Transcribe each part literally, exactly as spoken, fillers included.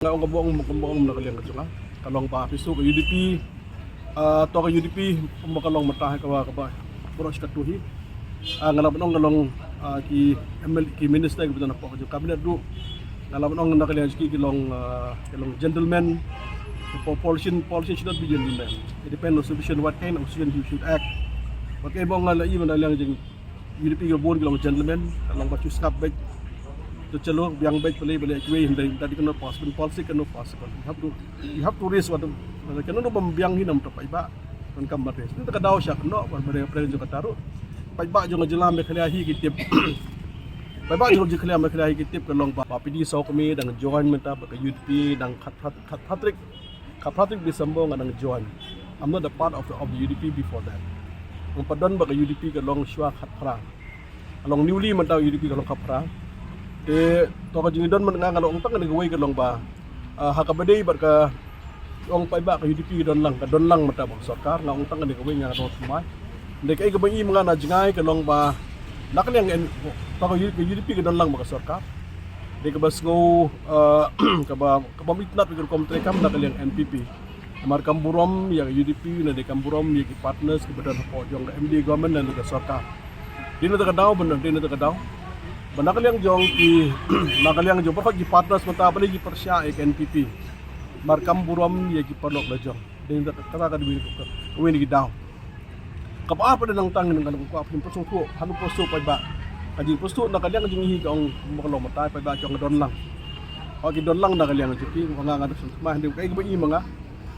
Nga ong ka bong ka bong na ka liang ka jong nga ka long ba phi sngew ka U D P, ah, to ka U D P kumba ka long mynta ka ba ka ba bro shi ka tu hi. Ah, nga la ban ong ka long, ah, ki M L A, ki minister ki ba don hapoh ka jong cabinet ruh. Nga la ban ong na ka liang ki ki long, ah, ki long gentleman. Politician, politician should not be gentleman. It depends on situation, what kind of situation you should act. Ba ka bong nga la i mynta liang jong U D P ka bun ki long gentleman, ka long ba shu sngap beit. To chalo biang beit balei balei kiwei hynrei that is not possible. Policy cannot possible. You have to, you have to raise what, kano no bam biang hi nam to paidbah. Kan kam ba raise. Ni ta ka daw sha kano ba ba pre jong ka taru. Paidbah jong ka jylla Meghalaya hi ki tip. Paidbah jong ka jylla Meghalaya hi ki tip ka long ba ba P D Sawkmie dang join mynta ba ka U D P dang khat khat khat khat trik. Ka Patrick December nga dang join. I'm not a part of the, of the U D P before that. Nga pat don ba ka U D P ka long shuwa khatphra. Ka long newly mynta U D P ka long khatphra. Te to ka jingdon man nga nga long tang kane kawei ka long ba, ah, ha kaba dei bad ka ong paidbah ka U D P ka don lang, ka don lang mynta ba ka sorkar, nga ong tang kane kawei nga ka don thymmai. Dei kaei kaba i ma nga na jngai ka long ba na ka liang ka U D P ka don lang ba ka sorkar. Dei kaba sngew, ah, kaba Ka bym itynnad ïa ka rukom treikam na ka liang N P P. Namar kam burom ïa ka U D P, na dei kam burom ïa ki partners kiba don hapoh jong ka M D A government na ka sorkar. Dei na kata ka daw, ban dei na kata ka daw. Ba na ka liang jong ki, na ka liang jong ba ki partners mynta ba ki pyrshah ïa ka N P P. Namar kam burom ïa ki paralok la jong. Dei na kata ka daw, ka wei na ki daw. Kaba ar pat nangta ngan kwah phin pyrshang thuh, hanu pyrshang paidbah. Ka jingpyrshang na ka liang jong ngi ka ong kumba ka long mynta paidbah jong ka don lang. Ka ki don lang na ka liang jong ki, nga nga da sngewthuh ma hynrei kaei kaba i ma nga.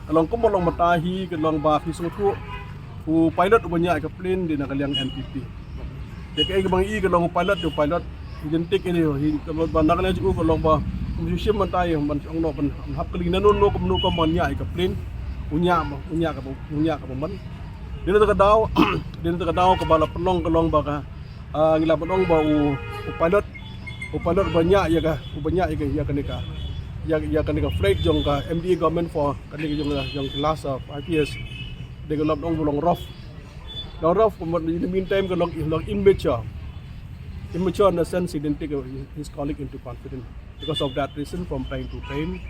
Ka long kumba long mynta hi ka long ba phi sngewthuh. U pilot uba ñiah ka plane dei na ka liang N P P. Te kaei kaba i ka long u pilot, u pilot. Identik ini hi ka long ba na ka liang jong u ka long ba kum ju shim mynta ïa ban ong noh ban hap kylli na no no kum no kum ban ñiah ïa ka plane. U ñiah ba, u ñiah kaba, u ñiah kaba man. Dei na kata ka daw, dei na kata ka daw kaba la pynlong ka long ba ka, ah, ngi la ban ong ba u, u pilot, u pilot ba ñiah ïa ka, uba ñiah ïa ka, ïa kane ka, ïa, ïa kane ka flight jong ka M D A government for kane ka jong, jong ka last, ah, five years. Dei ka la ban ong ba long rough. Long rough, but in the meantime ka long, long immature. Immature in the sense he didn't take his colleague into confidence. Because of that reason, from time to time,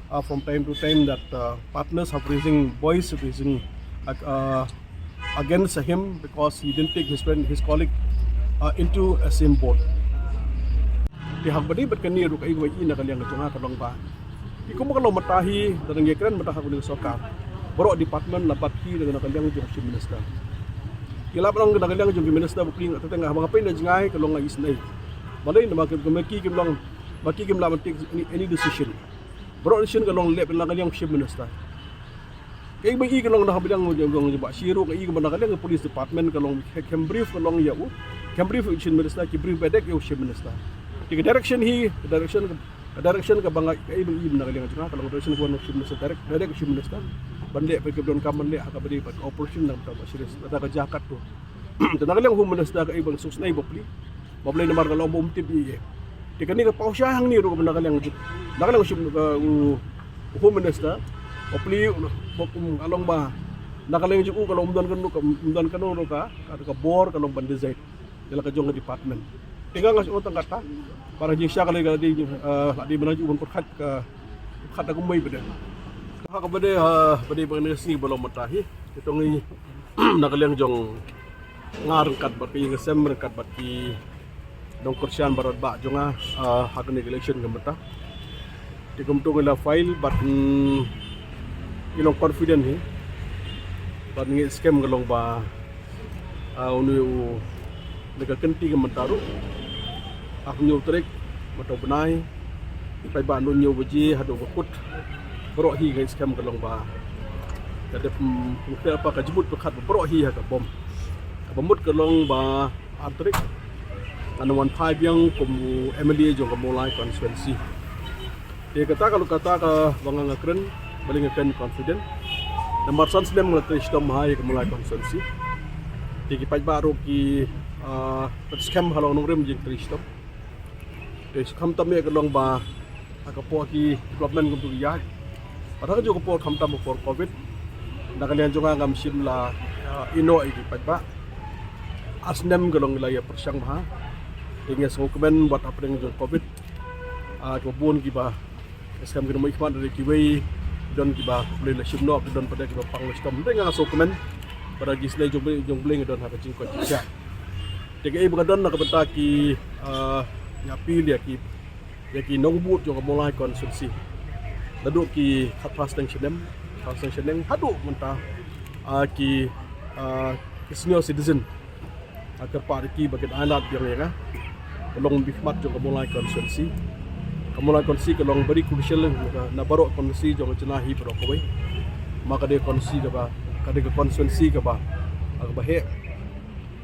uh, from time to time, that, uh, partners have raising voice, raising, uh, uh, against him because he didn't take his friend, his colleague, uh, into a same boat. Te haba dei bad kane ruh kaei ba i na ka liang ka jong nga ka long ba. Ki kumba ka long mynta hi, da dang ïakren mynta ha ka sorkar. Baroh department la bat ki da na ka liang jong chief minister. Ki la ban ong na ka liang jong chief minister ba pling ta teng haba nga peit na jngai ka long nga isynei. Balei namar ki, ki kim long Ba ki kim lah ban take any, any decision. Baroh decision ka long leh na ka liang chief minister. Kaei ba i ka long na ka liang jong, jong, jong Bah Syier ruh, kaei ba na ka liang police department ka long, kem brief ka long ïa u. Kem brief chief minister, ki brief bad ïa u chief minister. Te ka direction hi, ka direction ka, ka direction kaba nga, kaei ba i na ka liang jong nga ka long direction ka wan chief minister, direct, direct chief minister. Ban leh ba ka donkam ban leh ha kaba dei bad operation na ka Bah Syier. Lada ka jia katto. Te na ka liang home minister kaei ba nga sngewsynei ba plie. Ba balei namar ka long ba um tip ïa. Te kane ka paw shai hangne ruh kaba na ka liang jong, na ka liang jong ka, u, u Home Minister. Ba plie u, ba kum ka long ba na ka liang jong u ka long um don kano, um don kano ruh ka, ka, ka bor ka long ban decide ïa la ka jong ka department. Te nga nga shu ong tang kata. Ba la jingshisha ka la dei, eh, la dei ban ong u ban pyrkhat ka, pyrkhat da kumwei ba dei. Ha kaba dei, ha ba dei ba nga sngi ba long mynta hi. Te to ngi na ka liang jong nga ryngkat bad ka ïing ka sem ryngkat bad ki nongkyrshan baroh bah jong nga, ah, ha kane ka election ka mynta. Te kumto ngi la file bad, mm, ngi long confident hi bad ngi skhem ka long ba, ah, une u, une ka kynti ka mynta ruh ha ka hynñiew tarik mynta u bnai. Paidbah nonñiew baje haduh ba kut. Baroh hi nga skhem ka long ba ka dep, mm, pynkhih pa ka jingmut pyrkhat ba baroh hi ha ka bom. Kaba mut ka long ba ar tarik ngan wan phai biang kum u M L A jong ka Mawlai constituency. Te kata ka long kata kaba nga nga kren, balei nga kren confident. Namar san snem nga la trei shitom ha ïa ka Mawlai constituency. Te ki paidbah ruh ki, ah, pat skhem halor nongrim jingtrei shitom. Te khamtam ïa ka long ba ha ka por ki development kumtu ki ïaid. Bad ha kajuh ka por khamtam ka por covid. Na ka liang jong nga ngam shym la, ah, ïehnoh ïa ki paidbah. Ar snem ka long la ïa pyrshang bha. Te nga sngewkmen bad hapdeng jong covid, ah, kiba bun kiba Skhem ki nongmihkhmat da kiwei don kiba Blei la shim noh, ki don pat kiba pang la shitom. Te nga sngewkmen ba da ki snei jong Blei, jong Blei nga don ha ka jingkoit jingkhiah. Te kaei ba nga don na ka bynta ki, ah, nga appeal ïa ki, ïa ki nongbud jong ka Mawlai constituency, naduh ki khatphra snem, khatphra snem haduh mynta, ah, ki, ah, ki senior citizen. Nga kyrpad ïa ki ba kin ailad biang ïa nga. Ka long mihkhmat jong ka Mawlai constituency. Ka Mawlai constituency ka long very crucial na baroh constituency jong ka jylla hi baroh kawei. Ma ka dei constituency kaba, ka dei ka constituency kaba, kaba heh.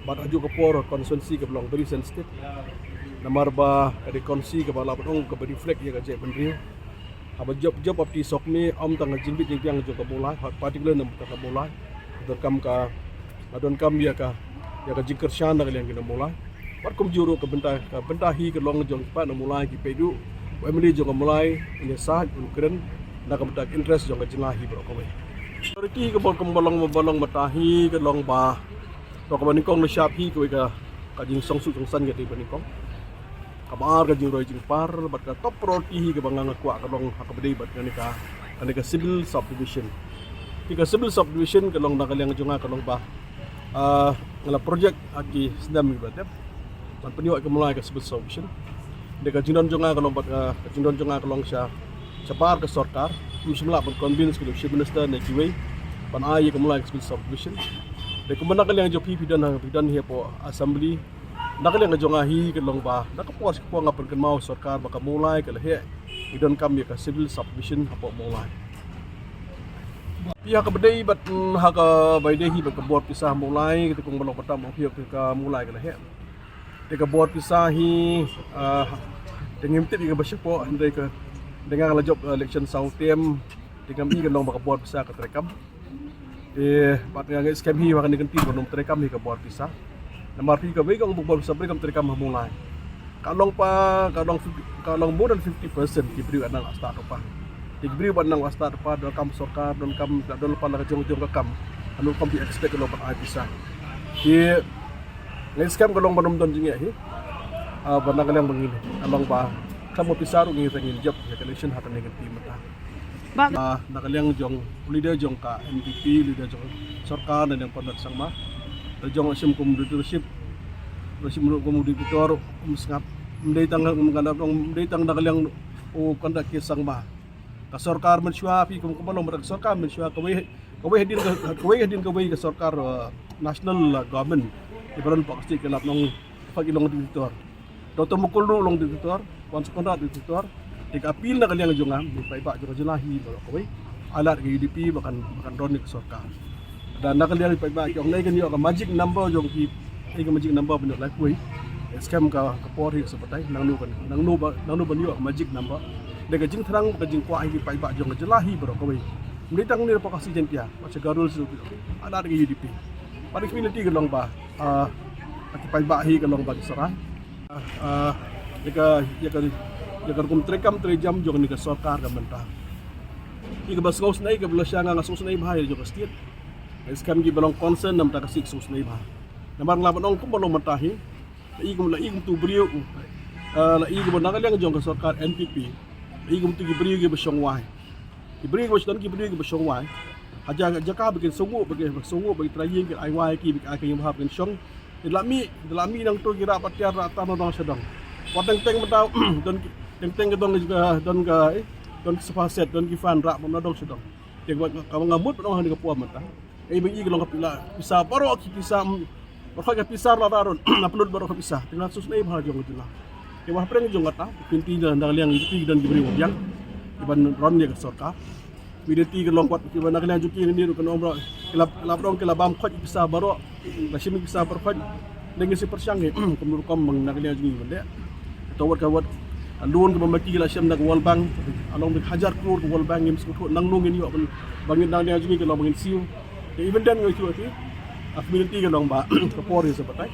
Bad ha kajuh ka por constituency kaba long very sensitive. Namar ba ka dei constituency kaba lah ban ong kaba reflect ïa ka jaitbynriew. Haba jop jop ap ti sok mi, ym tang ka jingbit jingbiang jong ka Mawlai, ha particular namar ka Mawlai. Donkam ka, donkam ïa ka, ïa ka jingkyrshan na ka liang ki nong Mawlai. Bad kumjuh ruh ka bynta, ka bynta hi ka long jong ki paid nong Mawlai ki peit ruh. U M L A jong ka Mawlai un ïasaid un kren na ka bynta ka interest jong ka jylla hi baroh kawei. Priority kaba long, kaba long, kaba long mynta hi ka long ba, to kaba nyngkong na shap hi kawei ka, ka jingsngewsuk sngewsan ka dei ba nyngkong. Kaba ar ka jingroi jingpar, bad ka top priority hi kaba nga nga kwah ka long ha kaba dei bad kane ka, kane ka civil subdivision. Te ka civil subdivision ka long na ka liang jong nga ka long ba, ah, nga la project ha ki snem kiba dep ban pynïoh ïa ka Mawlai ka civil subdivision. Te ka jingdon jong nga ka long bad, ah, ka jingdon jong nga ka long sha, shabar ka sorkar, ym shym lah ban convince ka Chief Minister ne kiwei ban ai ïa ka Mawlai ka civil subdivision. Te kumba na ka liang jong phi, phi don ha, phi don hi hapoh assembly, na ka liang jong nga hi ka long ba na ka por sha ka por nga pynkynmaw sorkar ba ka Mawlai ka la heh, ngi donkam ïa ka civil subdivision hapoh Mawlai. Phi ha kaba dei bad, mm, ha kaba dei hi bad ka bor pisa Mawlai, kata kumba long ba tam ong phi ka Mawlai ka la heh. Te ka bor pisa hi, ah, te ngim tip ïa kaba shapoh, hynrei ka, te nga la jop, ah, election saw term, te ngam i ka long ba ka bor pisa ka treikam. Te bad nga ngeit skhem hi ba kane ka kynti ba nym treikam hi ka bor pisa. Namar phi kawei ka ong ba bor pisa bri kam treikam ha Mawlai. Ka long pa, ka long fif-, ka long more than fifty percent ki briew ba nang stad rupa. Te ki briew ba nang stad rupa donkam sorkar, donkam, donkam la ka jong jong ka kam. Anu kam phi expect ka long ba ai pisa. Te ngeit skhem ka long ba nym don jingeh hi. Ah, ba na ka liang ba ngin, ka long ba khlem pisa ruh ngin, ngin jop ïa ka election ha kane ka kynti mynta. Ba- Ah, na ka liang jong leader jong ka N P P, leader jong sorkar, na liang Conrad Sangma. Te jong shim kum dictatorship, shim ruh kum dictator, um sngap. Ym dei tang, um, ka na dong, ym dei tang na ka liang u Conrad K Sangma. Ka sorkar mynshuwa phi kum, kumba long ba ka sorkar mynshuwa kawei, kawei hadien ka, kawei hadien kawei ka sorkar, uh, national, uh, government. Ibarat Pak State ka lap nong, Pak i long dictator. Doctor Mukul ruh long dictator, Wan Sukondra dictator. Te ka appeal na ka liang jong nga, ki paidbah jong ka jylla hi baroh kawei. Ailad ka U D P ba kan, ba kan don ïa ka sorkar. Da na ka liang ki paidbah ki ong nai kan ïoh ka magic number jong ki, eh, ka magic number ban ïoh laiphew. Skhem ka, ka por hi sa batai, nangno kan, nangno ba, nangno ban ïoh ka magic number. Da ka jingthrang, ka jingkwah hi ki paidbah jong ka jylla hi baroh kawei. Ym dei tang ne Paka Sain Jaintia, ba sha Garo sha, ailad ka U D P. Bad ka community ka long ba, ah, ki paidbah hi ka long ba ki Sarai. Ah, ïa ka, ïa ka, ïa ka rukom treikam treijam jong kane ka sorkar ka mynta. Ïa kaba sngewsynei kaba la sha nga, nga sngewsynei bha ïa jong ka state. Skhem kiba long concern namar ka state sngewsynei bha. Namar nga la ban ong kumba long mynta hi. La i kum, la i kum tu briew. Ah, la i kum na ka liang jong ka sorkar N P P. La i kum tu ki briew kiba shong wai. Ki briew kiba shong, ki briew kiba shong wai. Ha jaka, jaka ba kin sngewnguh, ba kin sngewnguh, ba kin trai ïing, kin ai wai ki, ba kin ai ka ïing ba hap kin shong. Ki la mih, ki la mih nangto ki rah patiar rah tan na dong sha dong. Wat teng teng mynta don ki, teng teng ka don ka, don ka, eh, don ki sofa set, don ki fan rah na dong sha dong. Te wat ka nga mut ba dong ha kane ka por mynta. Ei ba i ka long ka pisa, pisa baroh ki pisa, mm, baroh ka pisa la rah run, na pynlut baroh ka pisa. Te nga sngewsynei bha jong ka jylla. Te wat hapdeng jong kata, pynti na ka liang ki don ki briew biang. Ki ban run ïa ka sorkar. Wi dei ti ka long kwat, ki ba na ka liang jong ki ni ruh kan ong ba, ki la, ki la ba dong ki la bam khoit pisa baroh, la shim pisa baroh khoit, dei ngi shu pyrshang ngi, kum rukom ba na ka liang jong ngi ban leh. To wat ka wat, loan kaba ma ki la shim na ka World Bank, ka long hajar klur ka World Bank, ngim sngewthuh nangno ngin ïoh ban, ba ngin na ka liang jong ngi ka long ba ngin siew. Te even then ngi ïoh ki, ka community ka long ba, ka por hi sa batai.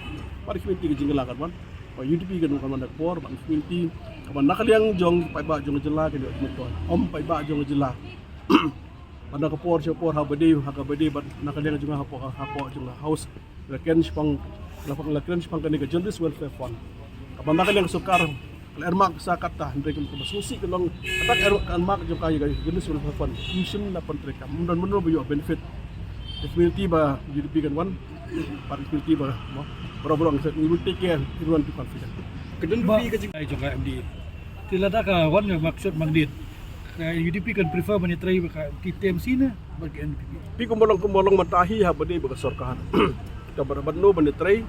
Bad ka community ka jingkylla kan wan. Ba U D P kan wan da ka por, ba community, kaba na ka liang jong paidbah jong ka jylla kan ïoh ki myntoi. Ym paidbah jong ka jylla. Ba na ka por sha por ha ba dei, ha ka ba dei, ba na ka liang jong hapoh, hapoh jong ka House. La kren shaphang, la kren shaphang kane ka Journalist Welfare Fund. Kaba na ka liang sorkar, Ka earmark sa kata, hynrei kaba sngewsih ka long kata ka earmark jong ka ïa ka Youth Welfare Fund. Ym shym la pyntreikam, ym don mynno ba ïoh benefit. Definitely ba U D P kan wan, but definitely ba, mo, baroh baroh ngi will take care, everyone be confident. Ka don ba ka jing ai jong ka M D A. Te lada ka wan ka maksud magnet, ka U D P kan prefer ban ïatrei bad ka T M C ne bad ka N P P? Phi kumba long, kumba long mynta hi ha ba dei bad ka sorkar. Kita bad bad no ban ïatrei.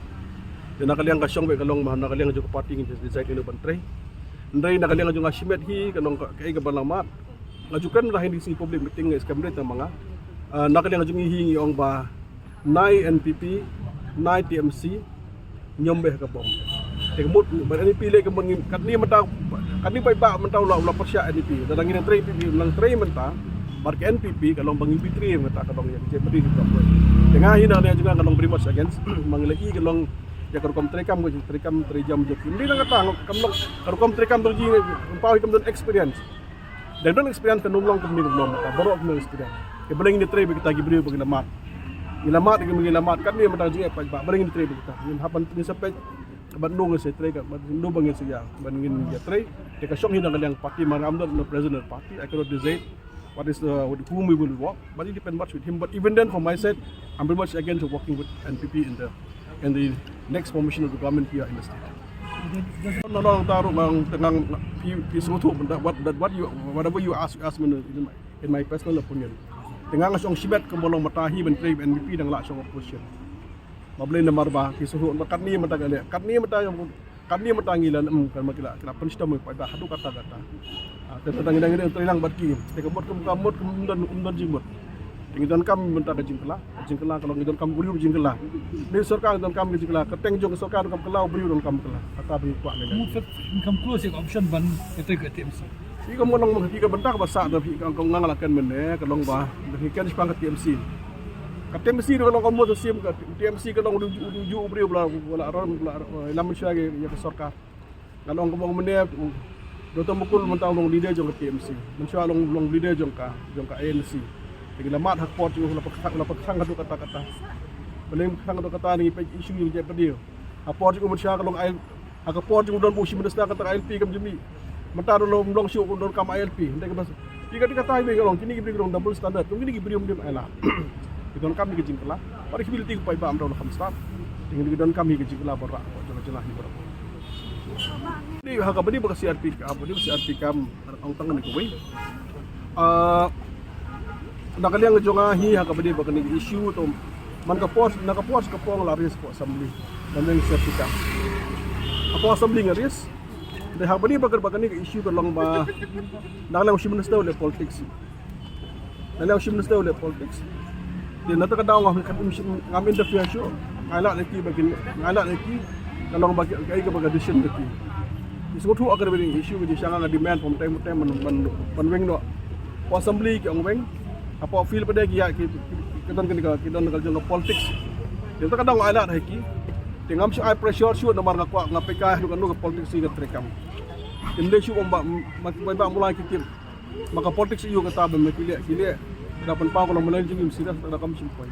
Ïa na ka liang ka shong bad ka long ma na ka liang jong ka party ngin decide ïa no ban trei. Hynrei na ka liang jong nga shimet hi ka long ka, kaei kaba la mad. Nga ju kren mynta hi ha kine ki public meeting, nga skhem re tang ma nga. Ah, na ka liang jong ngi hi ngi ong ba nai N P P, nai T M C, ñiom beh ka bom. Te ka mut bad N P P leh ka mon ngi katne mynta, katne paidbah mynta u la, u la pyrshah N P P. Lada ngi nang trei N P P, nang trei mynta bad ka N P P, ka long ba ngi betray mynta ka long ïa ka jingpyrdi ka. Te nga hi na ka liang jong nga ka long very much against. Ma ngi la i ka long ïa ka rukom treikam, ka treikam trei jam jong ki. Ym dei na kata, kam long ka rukom treikam jong ki, ym pau hi kam don experience. Dang don experience kan ym long kumne kumne mynta, baroh kam don experience. Te balei ngin trei bad kita ki briew ba ki la mad. Ki la mad, ki la mad, katne mynta jingeh paidbah, balei ngin trei bad kita. Ngin hap ban ngin sa peit bad no ngin sa trei, bad no ba ngin sa ïa, bad ngin ïa trei. Te ka shong hi na ka liang party, ma nga am don na president party, I cannot decide what is, uh, with whom we will work, but it depends much with him. But even then, from my side, I'm very much against working with N P P in the, in the next formation of the government here in the state. No, no, ta ruh ngang tengang pi pi sngewthuh that what, that what you, whatever you ask, you ask me in my, in my personal opinion. Tengang shong shibet kumba long mynta hi ban trei N P P dang lah shong opposition. Ba balei namar ba ki sngewthuh ba katne mynta ka leh, katne mynta katne mynta ngi la, em, kan ma ki la, ki la pynshitom ïa paidbah haduh katta katta. Ah, te tang ngi dang ngi dang trei lang bad ki. Te ka mut kum ka mut kum don, kum don jingmut. Te ngi donkam mynta ka jingkylla, ka jingkylla ka long ngi donkam u briew jingkylla. Ni sorkar ngi donkam ka jingkylla, ka teng jong ka sorkar donkam kylla, u briew donkam kylla. Kata ba ngi kwah ne. Mut kam close ka option ban kata ka T M C. Phi ka mon long ma phi ka bynta kaba sah da phi ka kong ngang la kan mynne ka long ba da phi kan shipang ka T M C. Ka T M C ka long ka mut sim ka T M C ka long u ju u briew bla bla ron bla lam sha ïa ka sorkar. Nga long ka bong mynne, Doctor Mukul mynta long leader jong ka T M C. Mynshuwa long, long leader jong ka, jong ka A N C. Te ngi la mad ha ka por jong u la pyrkhang, la pyrkhang haduh katta katta. Balei pyrkhang haduh katta ne ngi peit issue jong jait pyrdiu. Ha por jong u mynshuwa ka long I L P, ha ka por jong u don bad u Chief Minister kata ka I L P kam jong ngi. Mynta don long, long shuh u donkam I L P. Hynrei ka bas Ki kata, kata hi ba ngi long, kine ki briew ki long double standard, kine ki briew ym dei ban ailad. Ki donkam ïa ka jingkylla. Bad ki ability ki paidbah ym dei ban kham stad. Kine ki donkam ïa ka jingkylla ba rah jong ka jylla hi baroh. Dei ha kaba dei ba ka C R P, ha kaba dei ba C R P kam ong tang kane kawei. Ah, na ka liang jong nga hi ha kaba dei ba kane ka issue to. Man ka por, na ka por ka por nga la raise ko assembly. Ka liang C R P kam. Ka por assembly nga raise. Dei ha kaba dei ba ka, ba kane ka issue ka long ba na ka liang u Chief Minister u leh politics. Na liang u Chief Minister u leh politics. Te na kata ka daw ngam, ngam interfere shuh. Nga ailad ïa ki ba kin, nga ailad ïa ki. Ka long ba ki, kaei kaba ka decision ka ki. Ki sngewthuh ha kane ka issue ka jingshang, nga demand from time to time ban, ban, ban weng noh. Hapoh assembly ki ong weng. Hapoh field pat de ki ïa ki, ki, ki don kane ka, ki don ka jong ka politics. Te na kata ka daw nga ailad ïa ki. Te ngam shu ai pressure shuh namar nga kwah, nga peit ka haduh katno ka politics hi ka treikam. Te ym dei shuh ba, ma, ma, ba mula ki tip. Ma ka politics ïoh kata ba ma ki leh, ki leh. Da pynpaw ka long ma lei jingim serious da kam shim poi.